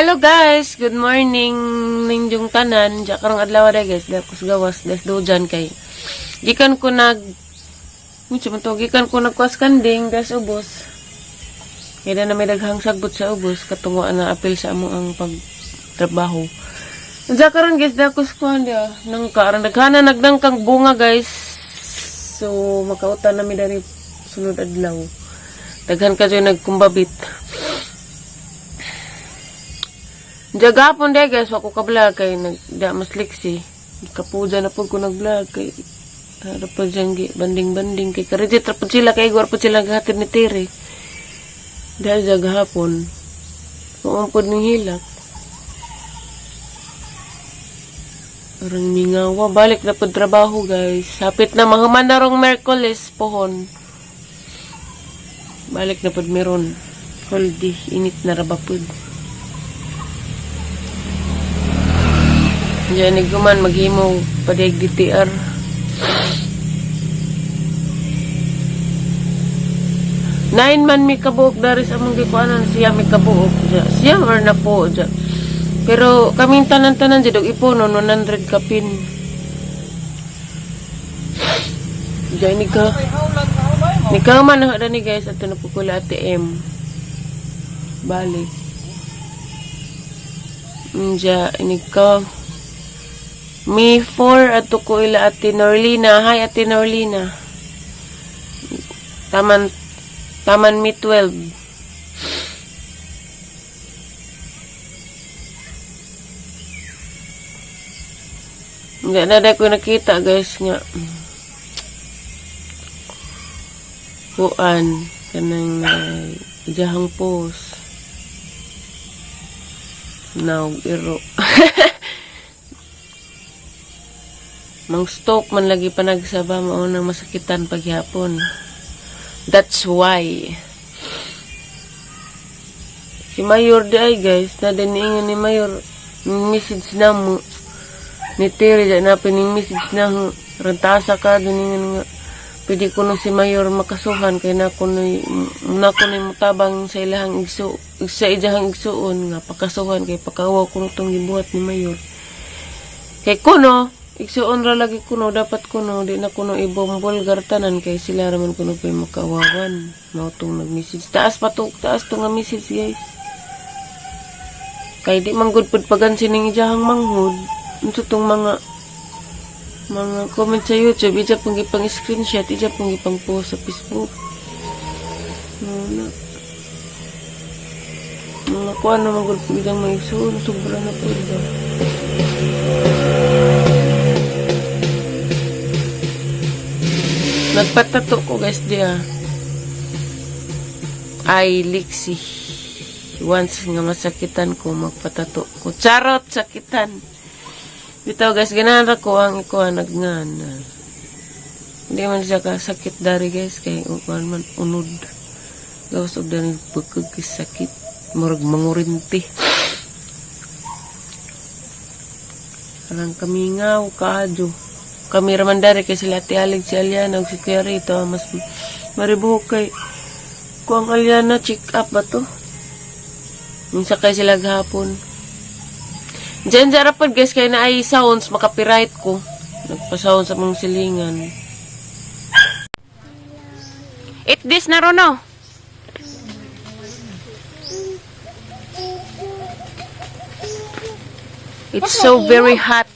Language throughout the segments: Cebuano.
Hello guys, good morning ninyong tanan. Diya karong adlaw ra guys, dako sa gawas, des do dyan kay gikan ko nag Unsa man to, gikan ko nagkuas kanding des ubos. Kaya na may daghang sagbot sa ubos katungo na apil sa amo ang pagtrabaho. Diya karon guys, dako sa kuan diya. Nang karon daghana nagdangkang bunga guys. So makautan na mi diri sunod adlaw. Daghan ka dyan nagkumbabit. Jagapon de guys, wako ka vlog kay nag da mas liksi. Kapuja na pud ko nag-vlog kay harap pa dyan gi banding-banding kay karejit ra pud sila kay igor pud sila gahatid ni Tere. Dahil jagapon. Kung pud ning hilak. Parang mingawa. Balik na pud trabaho guys. Hapit na mahuman na rong Merkules pohon. Balik na pud meron. Holiday. Init na ra ba pud. Diyan ni guman maghimo padayag DTR. Nine man mi kabuok dari sa among gikuanan siya mi kabuok dya. Siya or na po dya. Pero kaming tanan-tanan dya dog iponon 100 kapin. Diya ni ka. Ni ka man na ni guys ato na po kula ATM. Balik. Diya ini ka. May 4 ato ko ila Ate Norlina. Hi Ate Norlina. Taman taman mi 12. Hindi na dahil ko nakita guys nga. Kuan kanang ijahang post. Naog iro. Mang stroke man lagi pa nagsaba mao nang masakitan paghapon. That's why. Si Mayor di ay guys, na din ni Mayor message na mo. Ni Terry di na pining message na ho. Rantasa ka din nga. Pwede ko no si Mayor makasuhan kay na ko na mutabang sa ilahang igso sa ijahang igsuon nga pakasuhan kay pakawaw ko tong gibuhat ni Mayor. Kay kuno igsuon ra lagi kuno dapat kuno di na kuno ibombol tanan kay sila ra man kuno pay makawawan. Mao tong nag-message. Taas pa to, taas to nga message guys. Kay di man gud pud pagansin ning ijahang manghod. Unsa tong mga comment sa YouTube, ija pong gipang screenshot, ija pong gipang post sa Facebook. Ano na. Mga kuan na man gud pud ijang mga igsuon, sobra na pud ba. Nagpatato ko guys diya. Ay, liksi. Once nga masakitan ko, magpatato ko. Charot, sakitan. Bitaw guys, ganahan ra ko ang ikuha nagngan. Hindi man siya kasakit dari guys, kay ukuan man unod. Gawas og dani bukog sakit. Murag mangurinti. Parang kamingaw, kaadyo. Kami raman dari kay sila Ate Alig, si Aliana, ug si Kuya Rito, mas maribuhok kay kuang Aliana, check up ba to? Minsa kay sila gahapon. Diyan dyan rapod guys, kay na ay sounds, makapiright ko. Nagpa-sound sa mga silingan. Eat this na Rono. It's so very hot.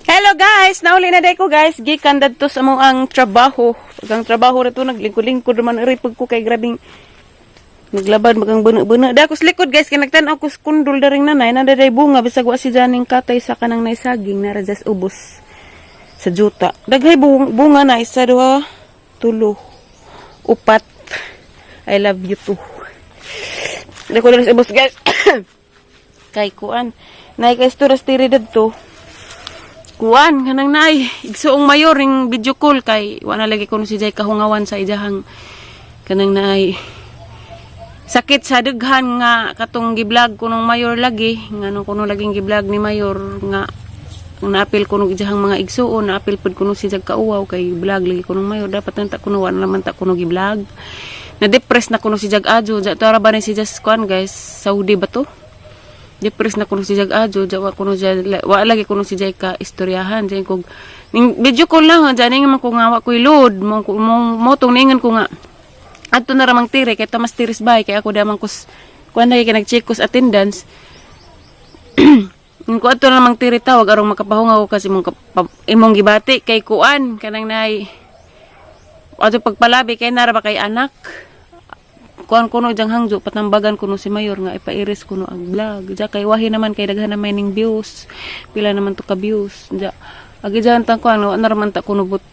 Hello guys, nauli na day ko guys. Gikan dadto sa among ang trabaho. Pag ang trabaho ra to naglingkod-lingkod man iri pag ko kay grabing Naglabad magang buno-buno. Da ako sa likod, guys, kay nagtan-aw ko sa kundol daring nanay, nadaday bunga bisag wa si Janing katay sa kanang naysaging nara just ubos sa juta. Daghay bunga na, isa, duha, tulo, upat. I love you too. Da ko diri sa ubos, guys. Kay kuan. Nay kay storas tiri dadto. Kuan kanang nay igsuong mayor ning video call kay wa na lagi kuno si Jay kahungawan sa ijahang kanang naay sakit sa daghan nga katong gi-vlog kunong mayor lagi nga nung kuno laging gi-vlog ni mayor nga ang naapil kuno ijahang mga igsuon, naapil pud kuno si Jag kauwaw kay vlog lagi kunong mayor. Dapat nanta kuno wa na naman ta kuno gi-vlog. Na depress na kuno si Jag Ajo ja tara ba ni si Jas kuan, guys, Saudi ba to? Depress na kuno si Jag Ajo ja wa kuno siya, wa lagi kuno si Jay ka istoryahan jay kog ning video call lang ja ning man ko nga wa koy load mo mo mo tong ningan ko nga adto na ramang tire kay Tomas Tiris bay kay ako damang kus kuan lagi kay nag-check kus attendance. Yung ko adto na namang tire tawag arong makapahungaw ko kasi imong imong gibati kay kuan kanang nay adto pagpalabi kay nara ba kay anak kuan kuno jang hangjo patambagan kuno si mayor nga ipairis kuno ang vlog ja kay wahi naman kay daghan na may ning views, pila naman to ka views ja agi jan tang kuan wa na raman ta kuno but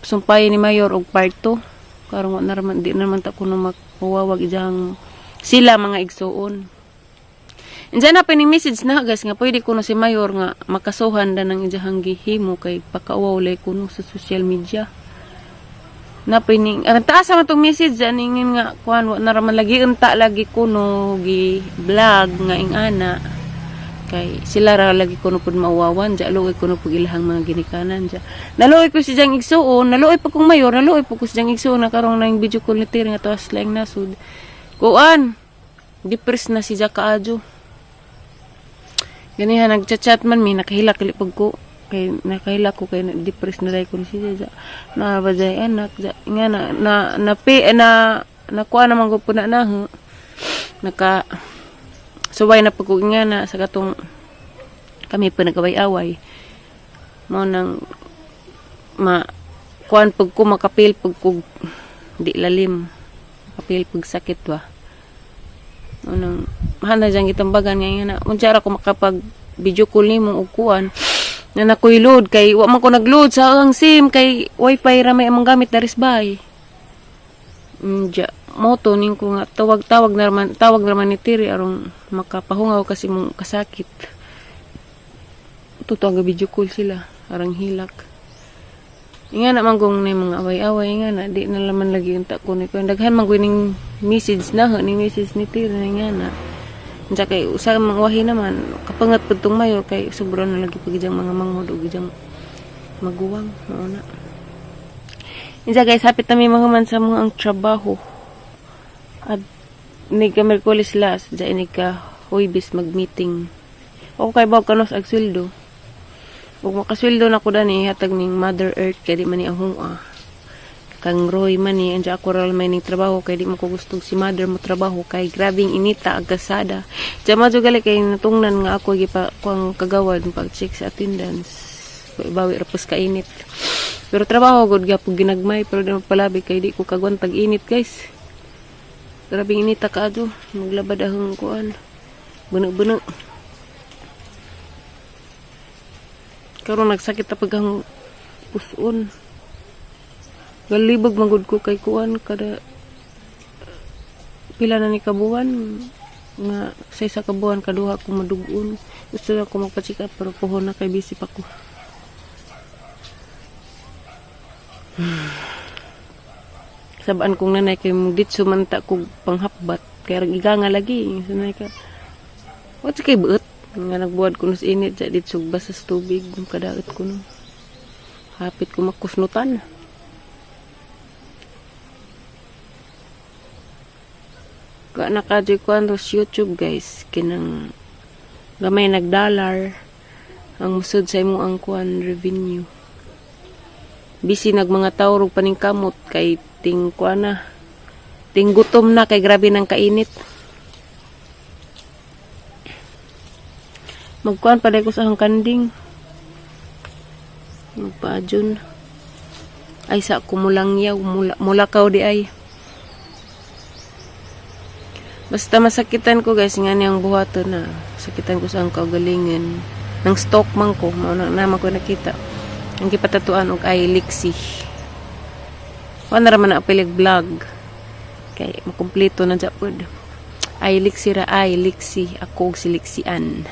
sumpay ni mayor og part 2 karon wa na raman di na naman ta kuno makuwawag ijang sila mga igsuon. Injan na pining message na, guys, nga pwede kuno si mayor nga makasuhan da ng ijahang gihimo kay pakauwaw lay kuno sa social media na pining ang taas man tong message aningin nga kuan wa na raman lagi unta lagi kuno gi vlog nga ing ana kay sila ra lagi kuno pud mauwawan ja luoy kuno pud ilahang mga ginikanan ja naluoy ko si jang igsuon, naluoy pa kong mayor, naluoy pa ko si jang igsuon na karong nang video call ni Tiri nga tuwas laing nasud kuan depressed na si Jack Kaajo. Ganihan nagchat-chat man mi nakahilak kali pag ko kay nakahilak ko kay depressed na dai ko ni siya ja na ba jay anak ja nga na na na pe na nakuha naman ko puna na ho. Naka suway na pag ko nga na sa katong kami pa nagaway-away mo nang ma kuan pag ko makapil pag ko di lalim makapil pag sakit ba unang mahal na diyang gitambagan nga nga na unsa ra ko makapag video call nimo og kuan na nakoy load kay wa man ko nagload sa ang SIM kay wifi ra may among gamit daris bay. Ja mo to ning ko nga tawag-tawag na raman, tawag na raman ni Tiri aron makapahungaw kasi mong kasakit. Totoo ang video call sila arang hilak. Nga na man kung na mga away-away nga na di na laman lagi unta ko ni ko daghan man ko ning message na ho ning message ni Tiri na nga na. Unsa kay usa mang wahi naman kapangat pud tong mayor kay sobra na lagi pag ijang mga manghod og ijang maguwang mao na. Insa guys, hapit na mi mahuman sa mga ang trabaho. At ni ka Merkulis last, diyan ni ka Huwebes mag-meeting. Ako kay bawag kanos ag sweldo. Ug makasweldo na ko dani hatag ning Mother Earth kay di man ni ahong. Kang Roy man ni anja ako ra may ning trabaho kay di mo ko gustong si mother mo trabaho kay grabing inita ag kasada. Diyan mo gali kay natungnan nga ako gipa kuang kagawad pag check sa attendance. Bawi ra pus kainit. Pero trabaho gud gyapon ginagmay pero di magpalabi kay di ko kagwantag init, guys. Grabing inita kaadto, maglabad ahong kuan. Buno-buno. Karon nagsakit ta pag ang puson. Galibog magud ko kay kuan kada pila na ni kabuan nga sa isa ka buwan kaduha ko madugon. Gusto na ko magpa-check up pero puhon na kay busy pa ko. Sabaan kong nanay kay mong ditso man ta kog panghapbat kay rag iganga lagi sanay ka. What kay buot nga nagbuhat ko sa init sa ditso basas tubig kadaot ko no. Hapit ko makusnutan. Ka nakajoy ko sa YouTube, guys, kinang gamay nagdalar ang musod sa imong ang kuan revenue. Busy nag mga tawo rog paningkamot kay ting kuan na. Ting gutom na kay grabe nang kainit. Magkuan pa ko sa akong kanding. Magpaadyon. Ay sa kumulangyaw, mula, mulakaw di ay. Basta masakitan ko, guys, nga niyang buhaton na. Sakitan ko sa ang kaugalingon. Nang stalk man ko, mao na naman ko nakita. Ang gipatatuan og ay Lixi. Wala na raman na apilig vlog. Kay makumpleto na japod. Ay Lixi ra ay Lixi ako og si Lixian.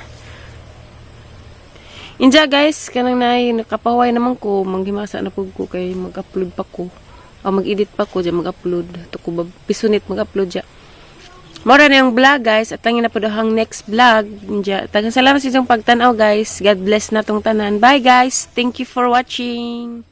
Inja guys, kanang nay nakapaway naman ko, manghimasa na pud ko kay mag-upload pa ko. O mag-edit pa ko, diya mag-upload. To ko ba pisunit mag-upload diya. Mora na yung vlog, guys, at tangin na po ang next vlog. Inja. Tagang salamat sa inyong pagtanaw, guys. God bless na tong tanan. Bye, guys. Thank you for watching.